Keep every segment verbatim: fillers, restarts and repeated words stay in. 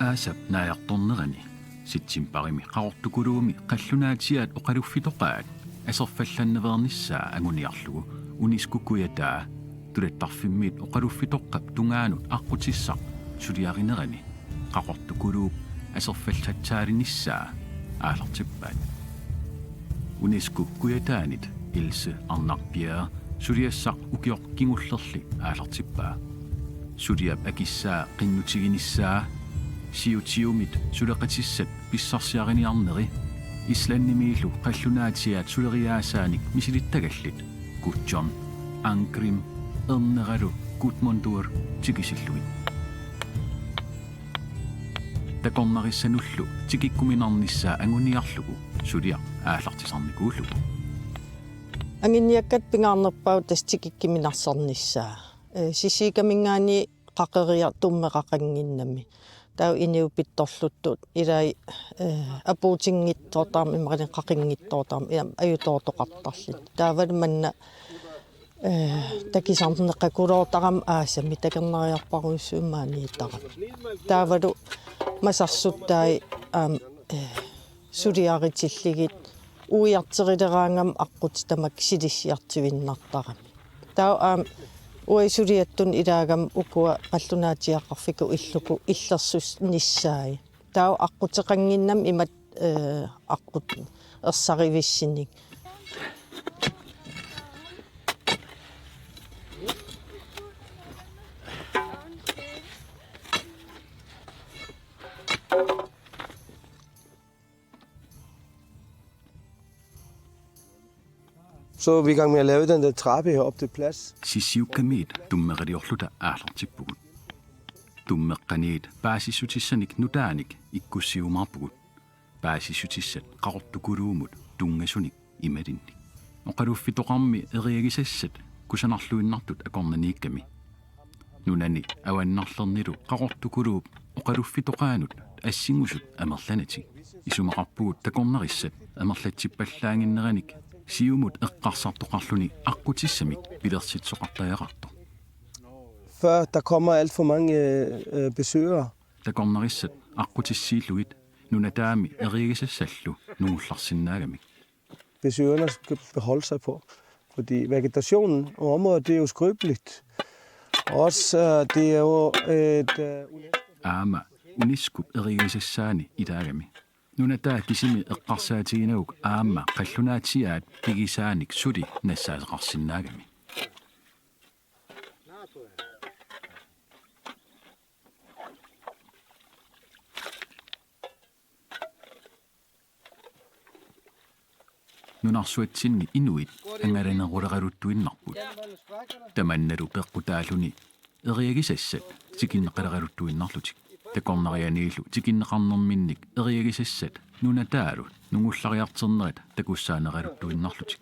Aasap naajartornerani septembarimi Qaqortukuluumi qallunaatiaat oqaluffitoqaat aserfallannaveernissaa anguniarlugu UNESCO Kujataa tulattarfimmiit oqaluffitoqqap tungaanut aqqutissaq suliarinerani Qaqortukuluup aserfallatsaalinissaa aallartippaat. UNESCO Kujataanit Else Arnarpiaa suliassaq ukioq kingullerli aallartippaa. Suliap akissaa qinnutiginissaa, siutiumit suleqatissat pissarsiariniarneri, Islandimiillu qallunaatiaat suleriaasaanik misilittagallit Gudjon, Arngrim, Erneralu Gudmundur tikisillugit. Takornarissanullu tikikkuminarnissaa anguniarlugu suliaq aallartisarnikuullugu. Anguniakkat pingaarnerpaavoq tassa tikikkuminarsarnissaa. Ee, Sissiukaminngaanniit qaqeriarluni tummeqaqannginnami. Taava inuup pittorluttut ilai, ee, apuutinngitsoortarami imaluunniit qaqinngitsoortarami, ilami ajutoortoqartarluni. Taavalu manna, ee, takusarneqakuloortarami aasami takornariarparujussuit maaniittarami. Taavalu masarsuttai aamma, ee, suliaritillugit uiarterileraangami aqqutit tamakku silissiartuinnartarami. Taava aamma uagut suliattut ilaagami ukua qallunaatiaqarfikkut illuku illersuinissaat. Taava aqquteqannginnami imatut, ee, aqqut ersarivissunik. Så er vi i gang med at lave den der trappe herop til plads. Sissiukamiit tummeqaliorluta aallartippugut. Tummeqqaniit paasissutissanik nutaanik ikkussiumaarpugut. Paasissutissat Qaqortukuluumut tunngasunik imaluunniit. Oqaluffitoqarmi eriagisassat kusanarluinnartut akornanniikkami. Nunani avannarlernilu Qaqortukuluup oqaluffitoqaanut assingusut amerlanatik. Isumaqarpugut takornarissat amerlatsippallaannginneranik siumut eqqarsartoqarluni aqqutissamik pilersitsisoqartariaqartoq. Før der kommer alt for mange, øh, øh, besøgere. Takornarissat aqqutissiillugit nunataami eriagisassallu nungullarsinnaagamik. Besøgerne skal beholde sig på. Fordi vegetationen og området, det er jo skrøbeligt. Også, øh, det er jo et, øh, UNESCO. Aamma UNESCO-p eriagisassaani ilaagami. Nunataa kisimi eqqarsaatiginagu aamma qallunaatiaat pigisaanik suli nassaaseqarsinnaagami. Nunarsuatsinni inuit angalaneruleraluttuinnarput. Tamannalu peqqutaalluni eriagisassat tikinneqaleraluttuinnarlutik. Takornarianiillu tikinneqarnerminnik eriagisassat nunataalu nungullariartornerat takussaaneraluttuinnarlutik.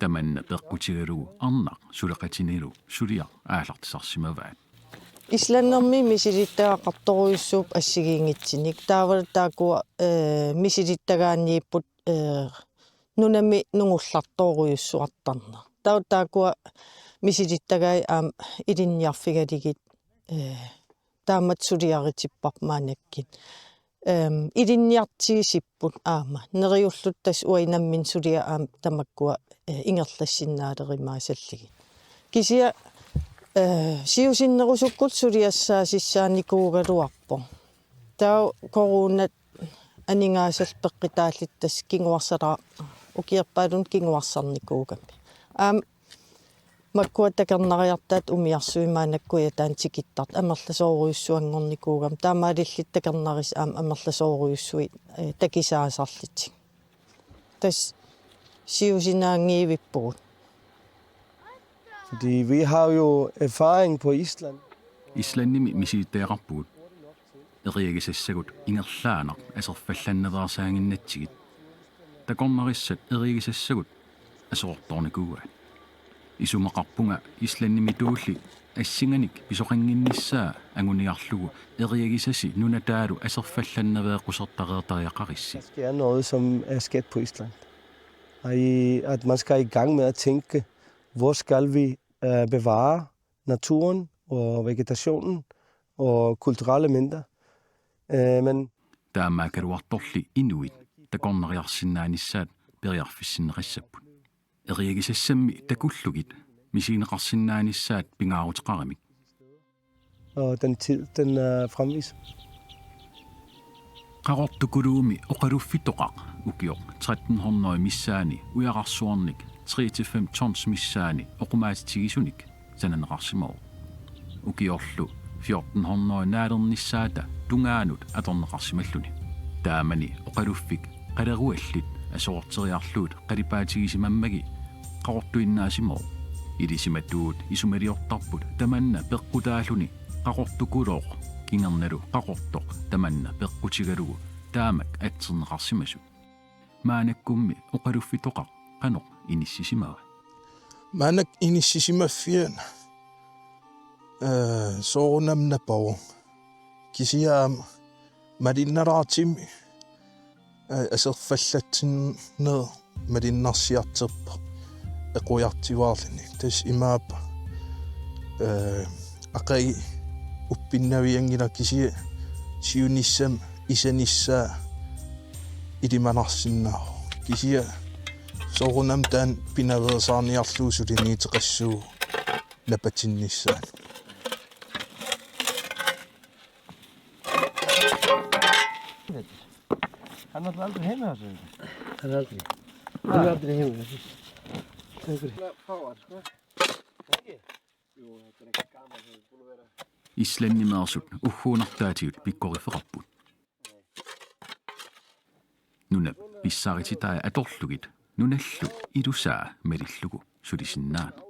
Tamanna peqqutigalugu arnaq suleqatinilu suliaq aallartisarsimavaat. Islandermi misilittagaqartorujussuupput assigiinngitsunik. Taavalu taakkua, ee, misilittagaanniipput, ee, nunami nungullartoorujussuartarneq. Taava taakkua misilittagai aamma ilinniarfigalugit, ee, taamatut suliaritipparput maannakkut. Em, ilinniartigisipput aamma. Neriulluta tassa uagut nammineq suliat aamma tamakkua, eh, ingerlassinnaalerumaassallugu. Kisianni, eh, siusinnerusukkullu suliassaasissaanikuugaluarpoq. Taava coronat aningaasallu peqqutaalluta tassa kinguarsala-, ukiorpaalunni kinguarsarnikuugami. Aamma makkua takornariartaat umiarsuit maannakkut Kujataani tikittartut amerlasoorujussuanngornikuugamik, taamaalilluta takornarissat aamma amerlasoorujussuit, eh, takusaasarlutik. Tassa siusinaanngivippugut. Fordi vi har jo erfaring på Island. Islandimi misilittagaqarpugut. Eriagisassagut ingerlaannaq aserfallannaveersaaginnatsigit. Takornarissat eriagisassagut aserortoornikuuaat. Isumaqarpunga Islandimituulli assinganik pisoqannginnissaa anguniarlugu eriagisasi nunataalu aserfallannaveeqqusertareertariaqarissi. Sker noget, som er sket på Island. Og i, at man skal i gang med at tænke, hvor skal vi, øh, bevare naturen og vegetationen og kulturelle elementer. Øh, men Taamaakkaluartorli inuit takornariarsinnaanissaat periarfissinneqassapput. Eriagisassammi takullugit misigineqarsinnaanissaat pingaaruteqaramik. Og den tid, den er fremvist. Qaqortukuluumi Oqaluffitoqaq ukioq tretten hundrede missaani ujaqarsuarnik tre til fem tons missaani oqumaatitigisunik sananeqarsimavoq. Ukiorlu fjorten hundrede naalernissaata tungaanut atorneqarsimalluni. Taamani oqaluffik qaleruallit aserorteriarlugit qalipaatigisimammagu qaqortuinnaasimavoq. Ilisimatuut isumaliortarput tamanna peqqutaalluni qaqortukulooq, kingornalu qaqortoq tamanna peqqutigalugu taamak atserneqarsimasut. Maannakkummi Oqaluffitoqaq qanoq inissisimava? Maannakkut inissisimaffiani, øh, soorunami napavoq. Kisianni aamma malunnalaartumik, øh, aserfallatsinneq malunnarsiartorpoq eqqujartuaarluni. Tassa imaappoq, øh, aqagu uppinnavianngilaq, kisianni siunissami isanissaa ilimanarsinnaavoq. Kisianni soorunami taanna pinaveersaarniarlugu suliniuteqassaaq napatinnissaanut. Han har aldrig hænder, altså. Han er aldrig. Han er aldrig hjemme. Jeg synes. Islandimeersut ugguunartaatigut pikkoriffeqarput. Nunap pissarititaai atorlugit nunallu ilusaa malillugu sulisinnaanera.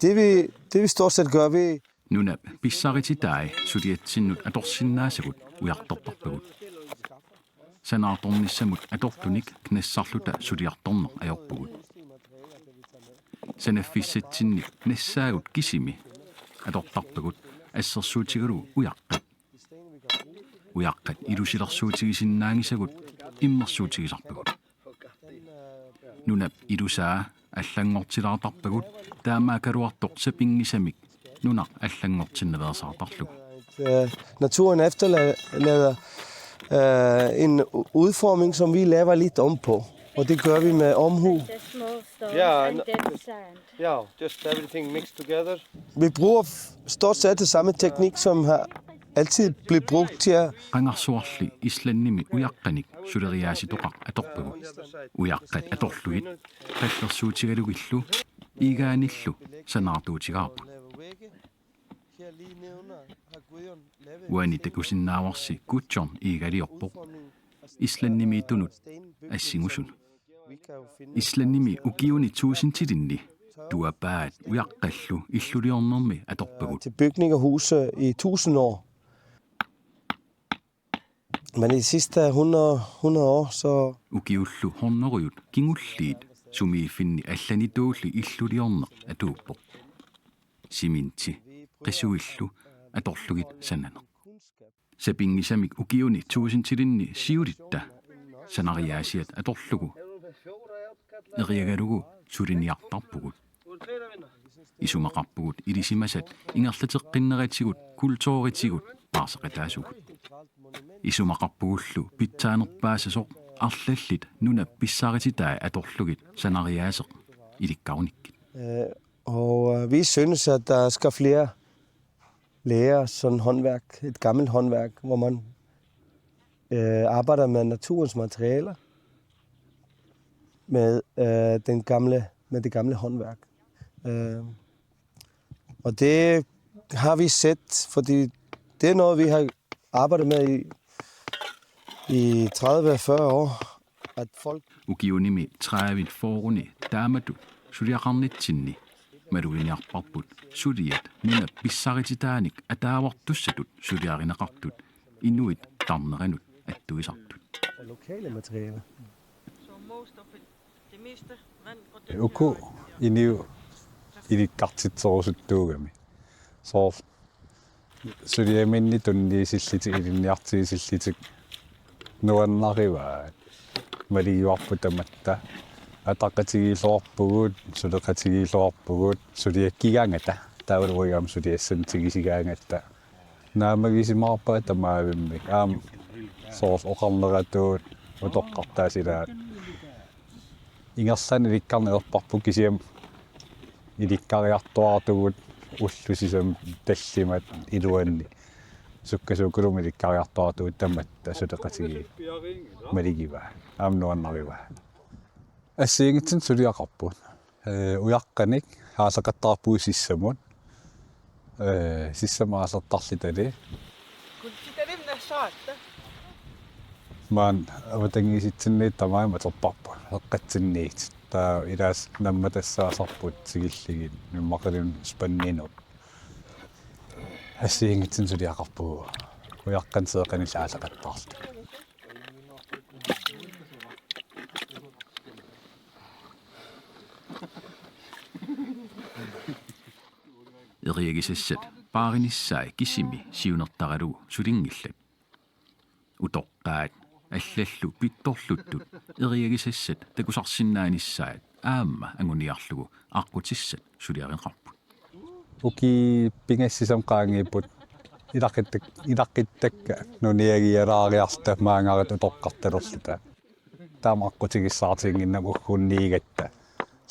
Det vi, det vi stort set gør, vi Nunap pissarititaai suliatsinnut atorsinnaasagut ujartortarpagut. Sanaartornissamut atortunik knassarluta suliartorneq ajorpugut. Sanaffissatsinnik nassaagut kisimi atortarpagut assersuutigalugu ujaqqat. Ujaqqat ilusilersuutigisinnaanngisagut immersuutigisarpagut. Nunap ilusaa allanngortilaartarpagut, taamaakkaluartoq sapinngisamik nunaq allanngortinnaveersaartarlugu. Øh, naturen efterlader øh, en u- udformning, som vi laver lidt om på. Og det gør vi med omhu. The small stones Yeah, and no- then sand. Yeah, just everything mixed together. Vi bruger f- stort set det samme teknik, som har altid blevet brugt til at Qangarsuarli Islandimi ujaqqanik suleriaassitoqaq atorpagut. Ujaqqat atorlugit qallersuutigalugillu igaanillu sanaartuutigaarput. Uani takusinnaavarsi Gudjón igaliorpoq, Islandimiittunut assingusuni. Islandimi ukiuni tuusintilinni tuapaat ujaqqallu illuliornermi atorpagut. Til bygning af huse i tusind år. Men i de sidste hundrede, hundrede år, så Ukiullu hunnorujut kingulliit sumiiffinni allanituulli illuliorneq atuuppoq. Siminti qisuillu atorlugit sananeq. Sapinngisamik ukiuni tuusintilinni siulitta sanariaasiat atorlugu eriagalugu suliniartarpugut. Isumaqarpugut ilisimasat ingerlateqqinneratigut kulturitigut paarseqataasugut. Isumaqarpugullu pitsaanerpaasasoq arlallit nunap pissarititaai atorlugit sanariaaseq ilikkarunikkit. Øh, og øh, vi synes, at der skal flere lære sådan håndværk, et gammelt håndværk, hvor man øh, arbejder med naturens materialer, med, øh, den gamle, med det gamle håndværk. Øh, og det har vi set, fordi det er noget, vi har arbejdet med i, i tredive fyrre år, at folk Ukiunimi tredive fyrreni taamatut suliaqarnitsinni maluginiarparput suliat nunap pissarititaanik ataavartussatut suliarineqartut inuit tarneranut attuisartut. Lokale materialer. Uku iniu ilikkartitserusuttuugami. Soorlu suliaminni tunniisillutik ilinniartigisillutik nuannarivaat. maligivarput tamatta. Ataqatigiilluarpugut, suleqatigiilluarpugut, suliakkigaangata. Taavalu uigaam suliassanut tigisigaangata. Naammagisimaarpaat tamaavimmik. Aamma soorlu oqarneratut utoqqartaat ilaat. Ingerlaannaq ilikkarneq erparput kisianni ilikkariartuaartugut ullut sisamat tallimat iluanni. Sukkasuukulumi ilikkariartuaartugut tamatta suleqatigiit maligivaa. Aamma nuannarivaa. Assigiinngitsunik suliaqarput. Ee, ujaqqanik aalleqattaarpugut sissamut. Ee, sissamut aallertarlutali. Kullitalim nassaatta. Maani avatangiisitsinniit tamaat atorparput. Eqqatsinniit. Taava ilaasa nammatassaasarput tikillugit. Immaqaluunniit spanninut. Assigiinngitsunik suliaqarpugut. Ujaqqanik seeqanillu aalleqattaarluta. Eriagisassat paarinissaat kisimi siunertaralugu sulinngillat. Utoqqaat allallu pittorluttut eriagisassat takusarsinnaanissaat aamma anguniarlugu aqqutissat suliareqarput. Ukiut pingasut sisamat qaangiupput ilaqqittak-, ilaqqittakka nuniagialaariarluta maanngarit utoqqartalerluta. Taama aqqutigissaqartiginnginnama ugguunniigatta.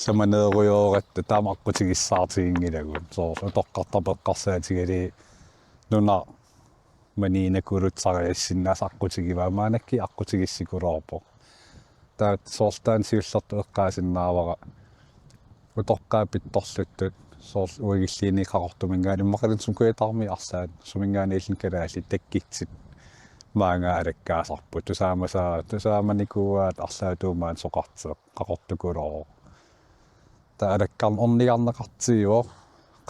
Samaneerujooratta taama aqqutigissaqartiginngilagut. Soorlu utoqqartarput eqqarsaatigalugu nunap maniinakulutsariassinnaasaq aqqutigivaa maannakkut aqqutigissikuluarpoq. Taava soorlu taanna siullertut eqqaasinnaavara utoqqaat pittorluttut soorlu uagulliini Qaqortuminngaanniit immaqaluunniit sumut kujatarmi arlaat suminngaanniillutik kalaallit takkutsit maanngaanniit alakkaasarput. Tusaamasaa-, tusaamanikuuaat arlaatigut maani soqartoq Qaqortukulooq. Taava alakkarneq ornigarneqartigivoq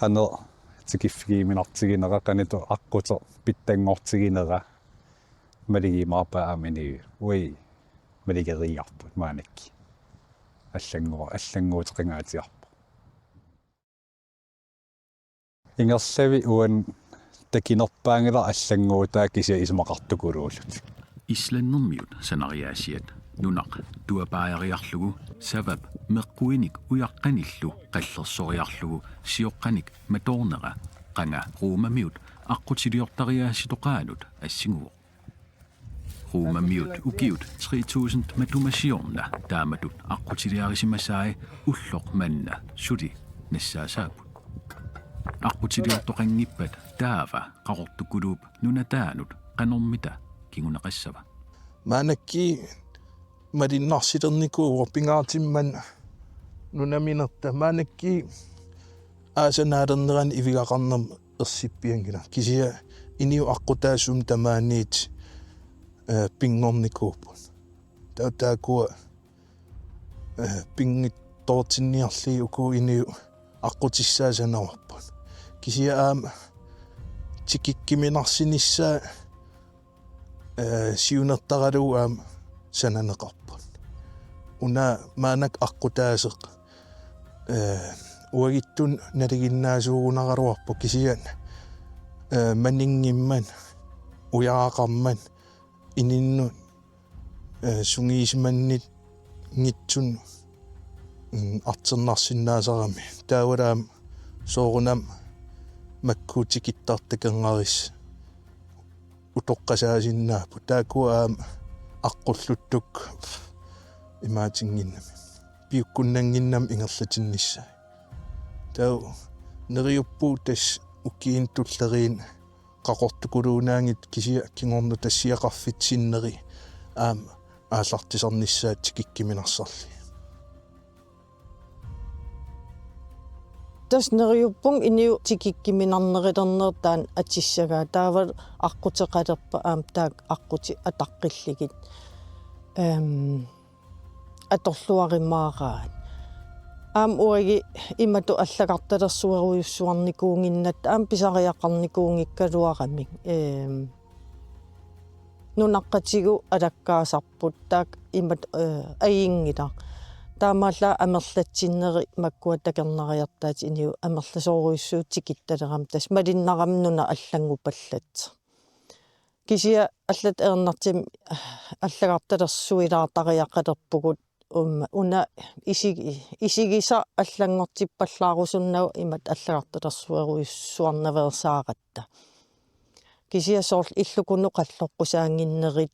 qanoq tikiffigiuminartiginera qanoq ittoq aqquteq pitsanngortiginera maligiumaarpaat aamma inuit. Ui, maligeriiarput maannakkut. Allanngu-, allannguuteqangaatsiarpoq. Ingerlavik uani takunerpaanngilaq allannguutaa kisianni isumaqartukuluullutik. Islandimiut sanariaasiat nunaq tuapaajariarlugu savap meqquinik ujaqqanillu qallersoriarlugu sioqqanik matoornera qanga Romamiut aqqutiliortariaasitoqaanut assinguvoq. Romamiut ukiut tre tusind matuma siorna taamatut aqqutiliarisimasai ulloq manna suli nassaasaapput. Aqqutiliortoqanngippat taava Qaqortukuluup nunataanut qanormita kinguneqassava? Maannakkut malinnarsilernikuuvoq pingaartumik manna nunaminerta. Maannakkut aasaq naalernerani ivigaqarnermut ersippianngilaq. Kisianni inuit aqqutaasumik tamaaniit, eh, pinngornikuupput. Taava taakkua, eh, pinngitsoortinniarlugit uku inuit aqqutissaat sanavarput. Kisianni aamma tikikkuminarsinissaa, eh, siunertaralugu aamma sananeqarput. Una maannakkut aqqutaaseq, eh, uagutsinnut nalinginnaasuugunaraluarpoq kisianni, eh, maninngimmat, ujaraqarmat, ininnut, eh, sungiusimanngitsunik, mm, artornarsinnaasarami. Taavalu aamma soorunami makku tikittartakkanngaris utoqqasaasinnaapput. Taakku aamma aqqulluttut imaatinnginnami. Piukkunnannginnami ingerlatinnissaat. Taava neriuppugut tassa ukiuni tulleriini Qaqortukuluunaanngitsoq kisianni kingorna tassa siaqarfik sinneri aamma aallartisarnissaat tikikkuminarsarlugit. Tassa neriuppunga inuit tikikkuminarnerulernerat taanna atussagaa. Taavalu aqquteqalerpat aamma taakku aqqutit ataqqillugit. Ehm, atorluarumaaraat. Aamma uagut imatut allagartalersuerujussuarnikuunnginnatta aamma pisariaqarnikuunngikkaluaramik. Ehm, nunaqqatigut alakkaasarput taakku imatut, eh, ajunngilaq. Taamaallaat amerlatsinneri makkua takornariartaatit inuit amerlasoorujussuit tikittalerammata tassa malunnarami nuna allanngupallattoq. Kisianni allat ajornartumik allagartalersuilaartariaqalerpugut, um, una isig-, isigisaq allanngortippallaarusunnagu imatut allagartalersuerujussuarnaveersaaratta. Kisianni soorlu illukunut qalloqqusaannginnerit,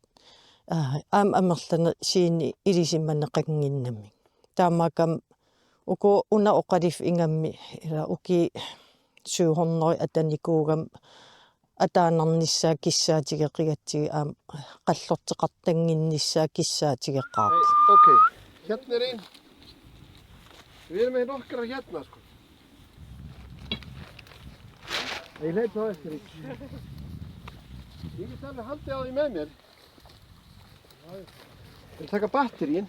aa, aamma amerlanersiuineq ilisimaneqannginnamik. Taamaakkami uku una oqaluffik ingammik ila ukiut syv hundrede atanikuugami ataannarnissaat kissaatigeqigatsigit aamma qallorteqartannginnissaat kissaatigeqaarput. Hey, okay. Hjartnirinn. Við erum með nokkra hjartnar, sko. Ei hleypa á eftir í. Ég get alveg haldið á því með mér. Vil taka batteríin.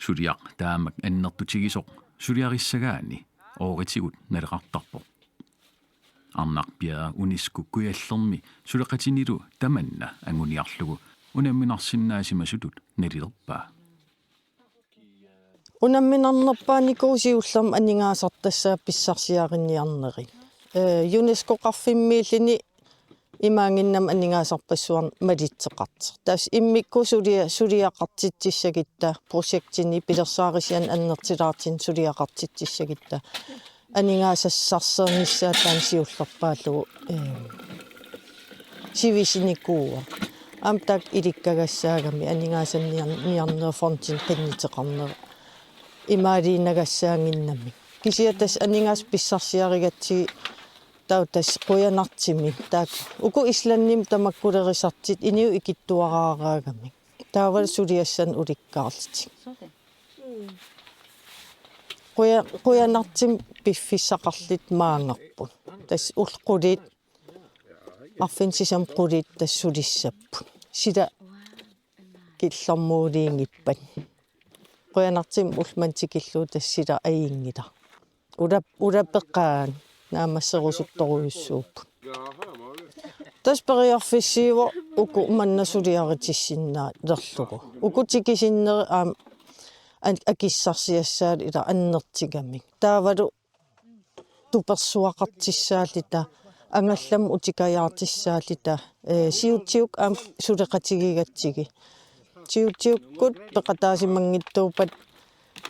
Suliaq taamak annertutigisoq suliarissagaanni ooritigut naleqartarpoq. Arnaq Bjerre UNESCO Kujallermi suleqatinilu tamanna anguniarlugu unamminarsinnaasimasutut nalilerpaa. Unamminarnerpaanikuuvoq siullermik aningaasartassaat pissarsiariniarnerit. Ee, UNESCO-qarfimmiilluni imaanngimmat aningaasarpassuarnik malitseqartoq. Tassa immikkut sulia-, suliaqartitsissagutta, projektini pilersaarisianik annertulaartunik suliaqartitsissagutta aningaasassarsiornissaat taanna siullerpaalluni, ee, sivisinikuuaa. Aamma taakku ilikkagassaagamik aningaasanniar-, niarneq fondini qinnuteqarneq imaaliinnagassaaginnami. Kisianni tassa aningaasat pissarsiarigatsigit taava tassa qujanartumik. Taakku uku Islandimi tamakkulerisartut inuit ikittuaraaraangamik. Taavalu suliassanik ulikkaarlutik. Quja-, qujanartumik piffissaqarlutik maanngarput. Tassa ullut qulit, arfineq-sisamat qulit tassa sulissapput. Sila killormuuliinngippat. Qujanartumik ulloq manna tikillugu tassa sila ajunngilaq. Ula-, ulapeqaat naammasserusuttorujussuupput. Tassa periarfissiivoq uku manna suliaritissinnaalerlugu. Uku tikisinneri aamma an-, akissarsiassaallutik ila annertugamik. Taavalu tupersuaqartussaalluta, angallamik utikajaartussaalluta, ee, siutigut aamma suleqatigigatsigit. Siutigut peqataasimanngitsuuppat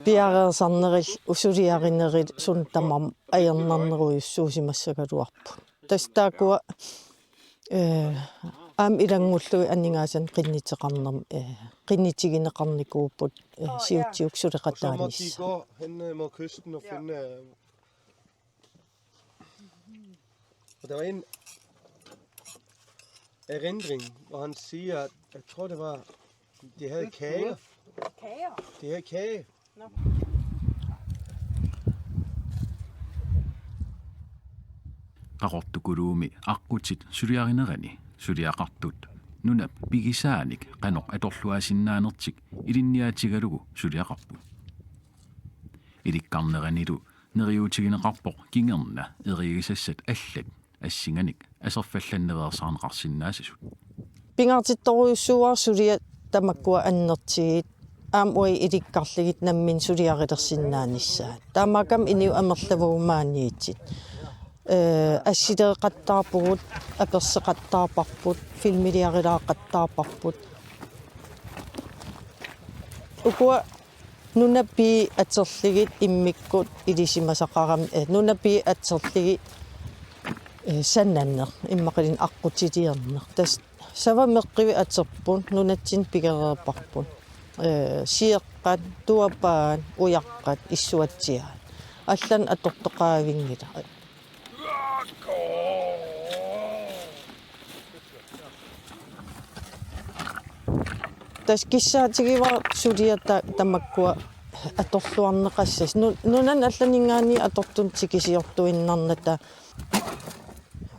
piareersarnerillu suliarinerillu suut tamarmik ajornarnerujussuusimassagaluarput. Tassa taakkua, ee, aamma ilanngullugit aningaasanik qinnuteqarnermik, ee, qinnutigineqarnikuupput, ee, siutigut suleqataanissaq. Og der var en erindring, hvor han siger, at jeg tror, det var, de havde kager. Kager? De havde kage. Nå. Qaqortup Kuluumi aqqutit suliarinerani suliaqartut nunap pigisaanik qanoq atorluaasinnaanertik ilinniaatigalugu suliaqarput. Ilikkarneranilu neriuutigineqarpoq kingorna erigisassat allat assinganik aserfallannaveersaarneqarsinnaassasut. Pingaartittorujussuuara suliat tamakkua annertuut aamma uagut ilikkarlugit nammineq suliarilersinnaanissaat. Taamaakkami inuit amerlavagut maaniittut. Ee, assileeqattaarpugut, apersoqattaarparput, filmiliarilaaqattaarparput. Ukua nunap pii atorlugit immikkut ilisimasaqarami, eh, nunap pii atorlugit, eh, sananeq, immaqaluunniit aqqutiliorneq. Tassa sava meqqivik atorput, nunatsinni pigereerparput. Eh, sioqqat, tuapaat, ujaqqat, issuatsiaat. Allanik atortoqaavinngilaq. Tassa kissaatigivara suliat ta-, tamakkua atorluarneqassasut. Nu-, nunani allaninngaanniit atortunik tikisiortuinnarnata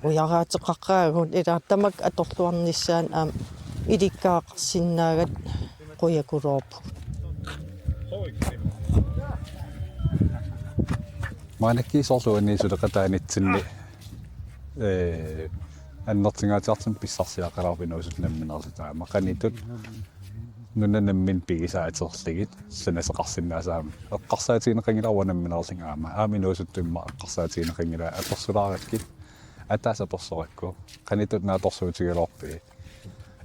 ujaraateqaqaagut, ila tamakku atorluarnissaannut aamma ilikkagaqarsinnaagatsigit qujakuloorpugut. Maannakkut soorlu uani suleqataanitsinni, ee, annertungaatsiartumik pissarsiaqalaarpoq inuusuttup namminerlu taama qanitut nunat namminneq pigisaaterlugit sanaseqarsinnaasaat aamma eqqarsaatigineqanngilara, uanga nammineerlunga aamma. Aamma inuusuttut immaqa eqqarsaatigineqanngilaat apersulaarakkit, ataaseq apersorakku: Qanoq ittut naatsorsuutigigaluarpigit?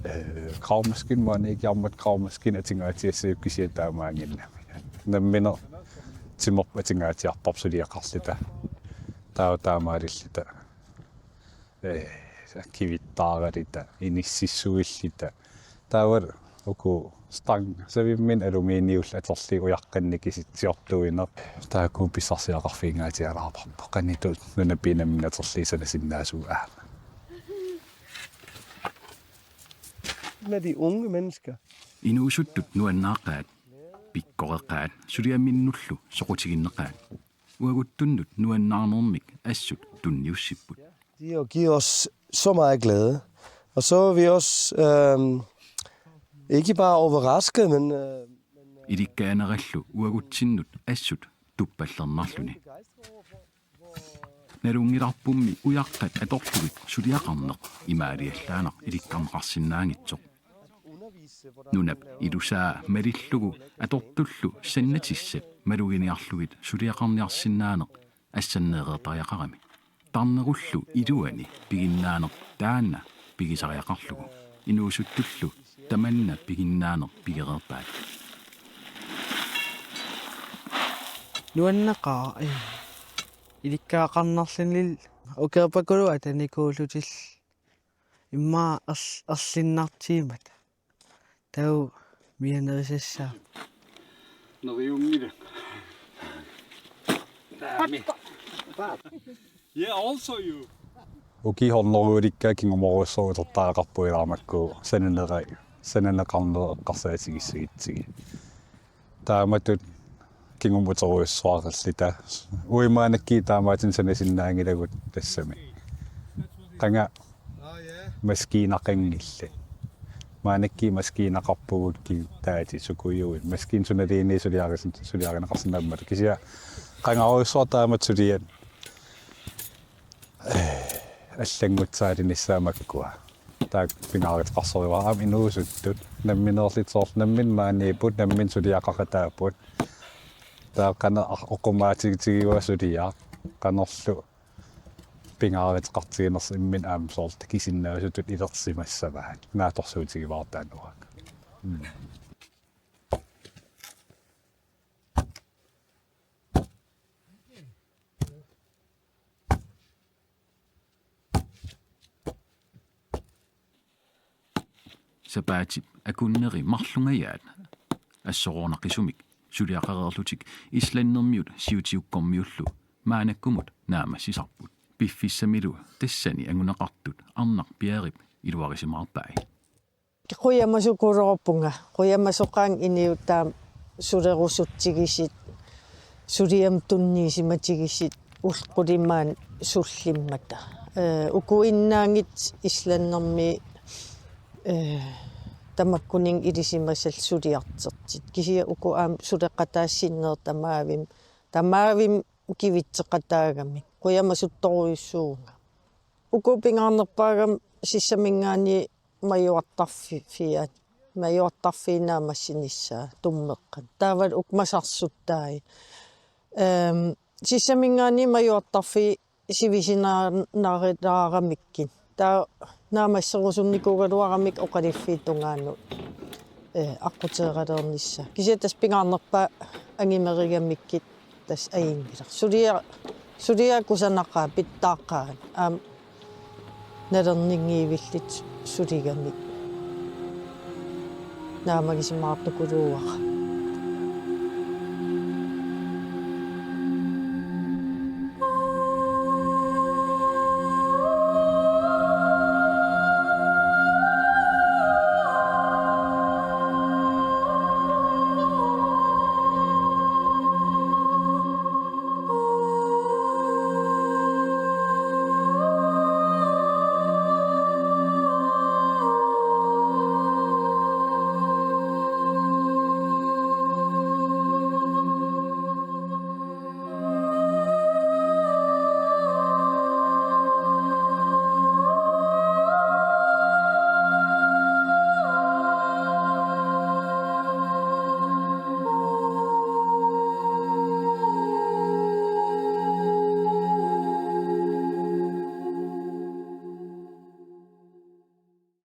Eh, gravmaskine, maaniikkiarmat gravmaskine atugaatsiassagukku kisianni taamaanngillat. Nammineq timerput atugaatsiarparput suliaqarluta. Taava taamaalilluta. Eh, kivittaaraluta, inississuilluta. Taava uku stang, savimmineq aluminiullu atorlugit ujaqqanik kisitsiortuineq. Taakku pissarsiaqarfiginngaatsialaarparput. Qanoq ittut nunap pingaarnermik atorlugit sanasinnaasugut aamma. Med de unge mennesker. Inuusuttut nuannaaqaat, pikkoreqaat, suliaminnullu soqutiginneqaat. Uaguttunnut nuannaarnermik assut tunniussipput. De har givet os så meget glæde. Og så er vi også øhm, ikke bare overrasket, men øh, Ilikkaanerallu uagutsinnut assut tuppallernarluni. Nalunngilarpummi ujaqqat atorlugit suliaqarneq imaaliallaannaq ilikkarneqarsinnaanngitsoq. Nunap ilusaa malillugu atortullu sannatissat maluginiarlugit suliaqarniarsinnaaneq assanneereertariaqarami. Tarnerullu iluani piginnaaneq taanna pigisariaqarlugu. Inuusuttullu tamanna piginnaaneq pigereerpaat. Nuanneqaaq, eh, ilikkagaqarnarluni. Ukiorpakuluit atanikuullutillu immaqa erl-, erlinnartigimmata. Taava mianerisassaaq. Neriunngilaq. Naamik. Yeah, also you. Ukiut hunnorujulikkaat kingumorujussuaq utertariaqarpugut ilaa makku sananera-, sananeqarneq eqqarsaatigissagutsigit. Taamatut kingumut uterujussuaqarluta. Uagut maannakkut taamaattunik sanasinnaanngilagut tassami. Qanga maskiinaqanngillat. Maannakkut maskiinaqarpugut kitaati sukujuit. Maskiinat sunaluunniit suliaris-, suliarineqarsinnaammata. Kisianni qangarujussuaq taamatut suliat allanngutsaalinissaat makkua. Taakku pingaaruteqarsorivara aamma inuusuttut. Nammineerluta soorlu nammineq maaniipput, nammineq suliaqaqataapput. Taava qanoq ar-, oqimaatigitigiua suliaq. Qanorlu pingaaruteqartiginersoq imminut aamma soorlu takusinnaasutut ilersimassavaat. Naatsorsuutigivaartaannuak. Mm. Sapaatip akunneri marlungajaat assorornaqisumik suliaqareerlutik islandermiut siutiukkormiullu maannakkumut naammassisarput. Piffissamilu tassani anguneqartut Arnaq Piarip iluarisimaarpai. Qujamasukuloorpunga, qujamasoqaanga inuit taama sulerusutsigisut, suliamut tunniusimatigisut ullut qulit maani sullimmata. Eh, ukuinnaanngitsut islandermiut, eh, tamakkuninnga ilisimasallu suliartortut. Kisianni uku aamma suleqataassinneq tamavimmik, tamavimmik kivitseqataagamik, qujamasuttorujussuuvunga. Uku pingaarnerpaagami sissaminngaanniit majuartarfi-, fiat, majuartarfiit naammassinissaat tummeqqat. Taavalu uku masarsuttai. Ehm, sissaminngaanniit majuartarfiit sivisinaanarilaaramikkit. Taava naammasserusunnikuugaluaramikku oqaluffiit tungaanut, eh, aqquteeralernissaa. Kisianni tassa pingaarnerpaaq angumerigamikkit tassa ajunngilaq. Suliaq, suliaq kusanaqaaq, pitsaaqqaarami. Aamma nalerninnguivillutik suligamik. Naammagisimaartukuluuara.